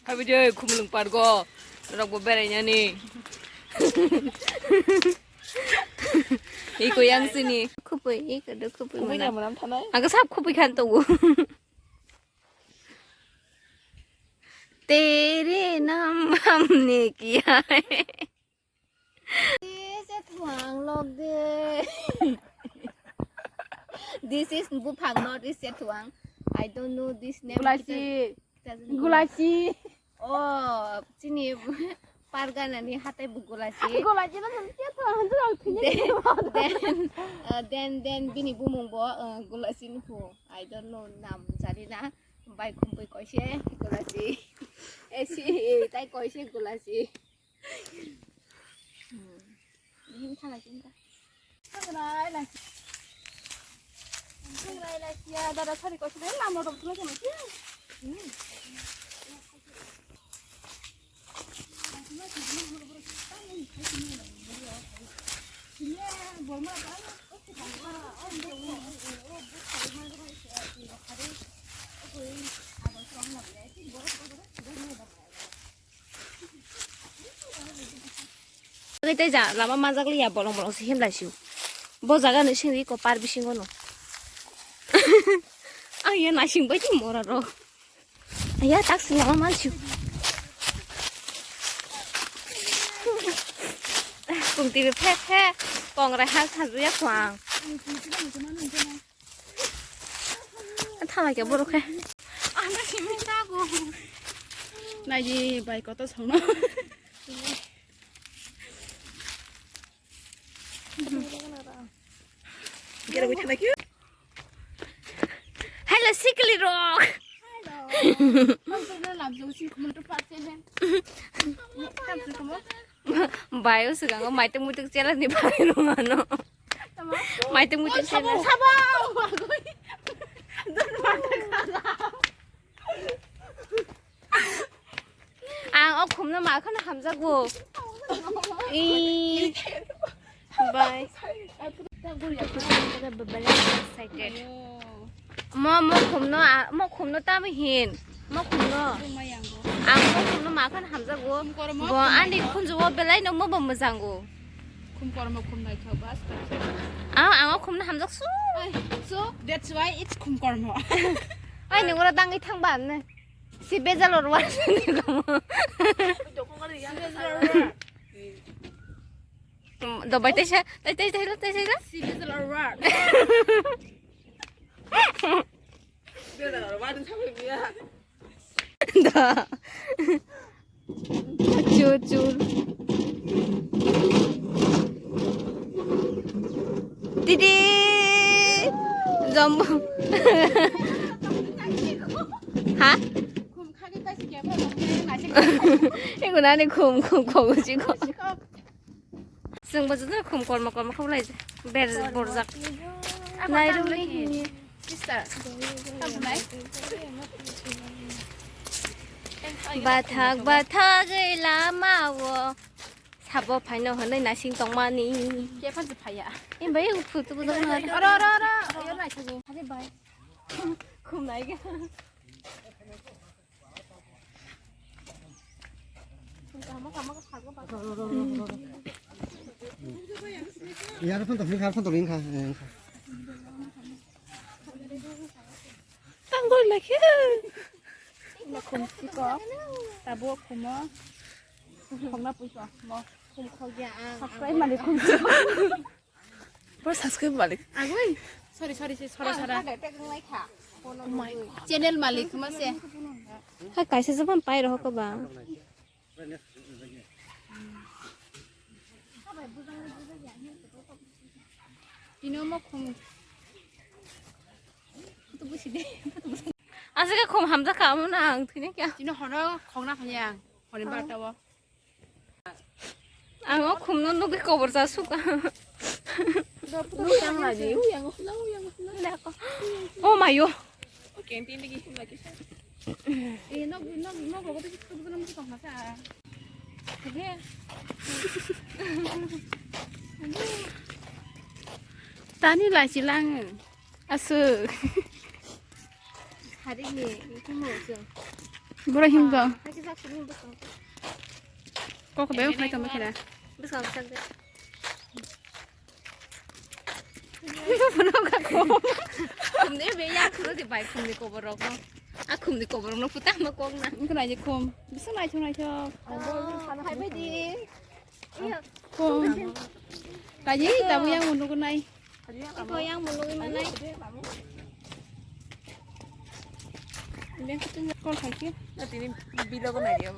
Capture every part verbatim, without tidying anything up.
Habidi khumulung pargo rokbo berainani. Iko yang sini. Khupui, iko do khupui. Khupui mana. Mana thanai. Aga sab khupui khan tongo. Tere naam humne kiya hai. This is Thuang Lok de. This is Buphang, not this is Thuang. I don't know this name. Gulachi. Doesn't know. Gulachi. Oh, chini pargana ni hatai bu Gulachi. Gulachi na sab kya tha, hanjra ang thini. Then, then, uh, then, then bini bumung bo, uh, Gulachi ni phu. I don't know nam jani na. Bai khumui koise Gulachi. Esi, tai koise Gulachi. Bihim thala chinta. Thangrai lai. Thangrai lai siya dara sari ko sari lamo dom thangrai siya. Tei tei ja lama manjak liya bolong bolong se himlai su. Bo jaga ni singri ko par bisingo no. Ang ya nasing bai ti mora ro. Ya tak si lama man su. Kung ti be phe phe kong rai ha sa ju ya kwang. Thala khe borok khe. Ano simi tago. Naidi bai koto songno. Kira gue thala khe. Hello, sikli rok. Hello. Ang to na lab jo sin kumul to pa che hen. Tam se kumo. Bai, o swkango maitung muitung chela ni bai rungano. Maitung muitung chela. Sabo, sabo. Don mata kala. Ang o khumno ma khano hamjago. I. Bai. Excited. Mo, mo khumno, a, mo khumno tamo hin. Mo khumno. Ang mo khumno ma khano hamjago. Bo ani khunju o belai no mo bo mojang go. Khum kormo khum naithok bas. Ang, ang o khumno hamjak su. Ai, so that's why it's khum kormo. Ai, nungro dangwi thangba ne. Si bejalor wa ni komo. Dobai taisa, tai, tai, tai, tai, tai, tai. Si bejalor wa. Da. Chul, chul. Titi. Jombo. Ha? Ego nani khum, khum, khum, khum. Chwngbo joto khum kormo kormo khablai ber borjak. Nai rwgwi hini. Sister. Tabunai. Bathak bathagwi lamao sabo phaino hwnwi nasing tongmani. Kephan se phaya. Em bai u phutu bu dong na. Oro, oro, oro. Oro nai thugo. Are bai. Khum nai ga. Yar phone to phone kha, phone to ring kha, ring kha. Tang goi lakhe. Khum siko. Tabo khumo. Khumna puiso. Mo. Khum khogya ang. Subscribe malik khum siko. Bro, subscribe malik. Agoi. Sorry, sorry, sorry, sorry, sorry. Oh my God. Channel malik ma se. Ha, kaisa japan pai roho ko ba. Tino mo khum. Aswk khum hamjak kha, amo na ang thwini kya? Tino hono khogna phanya ang. Honi barta o. Ang o khumno nugwi kobor cha suka. Oh mayo. Tani lachi lang. Aswk. Hari ni, itu mau sih. Boro himdo. Hai khe sak sini bwskango. Kok be ukhai tongma khena. Bwskango sak de. Khumni be ya khumni bai khumni koborok no. A khumni koborok no puta ma kok na. Wngkha nai je khum. Bisa naithok naithok. Oh, hai bai di. Iya. Khum. Kaji tabu yang mundu ko nai. Iko yang mundu ko manai. Beng kutung kol khai ke. Tini bilo ko nai dia.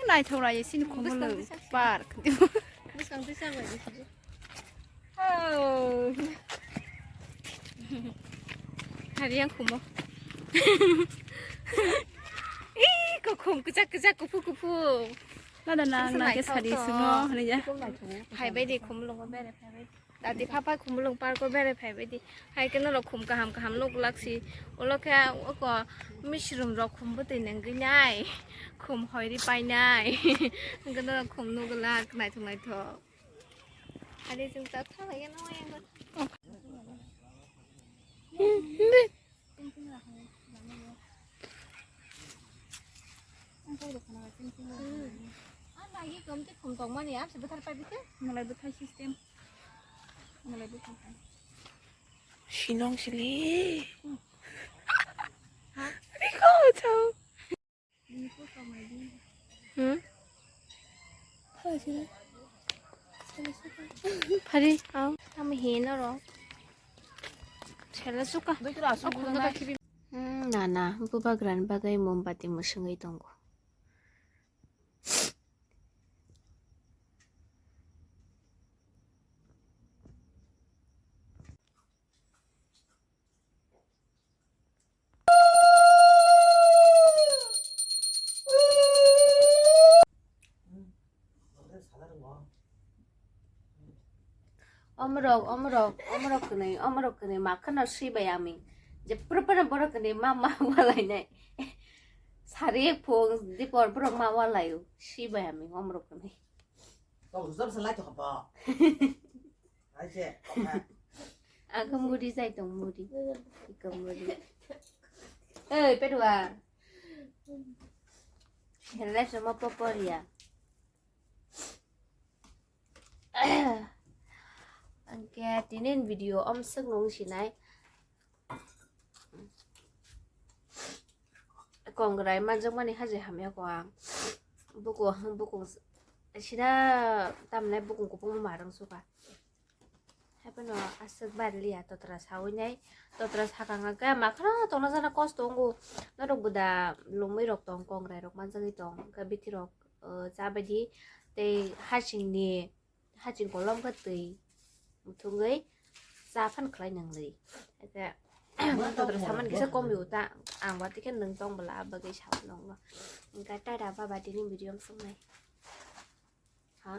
Naithok nai sini khumul park. Bwskang tisa bai di. Oh. Hari yang kumo. Ih, kok khum kwchak kwchak kuphur kuphur. Nada nang nang ke sadi sungo hanya. Hai bai di khum lo bere hai bai. Tati phapai khumulwng park o berai phai bai di. Hai khe norok khum kaham kaham nuk laksi. Ulo khe oko misrum rok khum bwtwi nengwi nai. Khum hoiri painai. Hwnkhe norok khum nuk glak naithok naithok. Ari chwng ta tha lai no yang. Sinong sili. Riko chao. Hmm? Phari, ang tamo hino ro. Chela suka. Hmm, nana, bubagrani bagwi mombati mwswngwi tongo. Omorok, omorok, omorok kwnwi, omorok kwnwi, ma kheno swi bai ami. Je pura pura borok kwnwi ma, ma walainai. Sari phung dipor borok ma walaio, swi bai ami, omorok kwnwi. Kok rwchap se lai tongkha bo. Hai se, kok ha. Ang khe muri jai tong, muri. Iko muri. Oi, pedwa. Helai sama poporia. Angke tinin video om swk nung sinai. Kongrai manjakmani haji hamya ko ang. Buku, buku sida tamnai bukung kupung marang suka. Haipano aswk barliya totra sawi nai. Totra sakang khe makhra tongna jana kosto wngo. Norok bo da lungwi rok tong, kongrai rok manjagwi tong. Khe bithi rok, uh, chabadi tei hasingni haching kolom khe twi muthungwi cha phan khlai nangli. Eke totra saman kisa komi uta ang bati khe nung tong bwla abagwi sa nung no. Engka tata baba tini video ang songnai. Ha?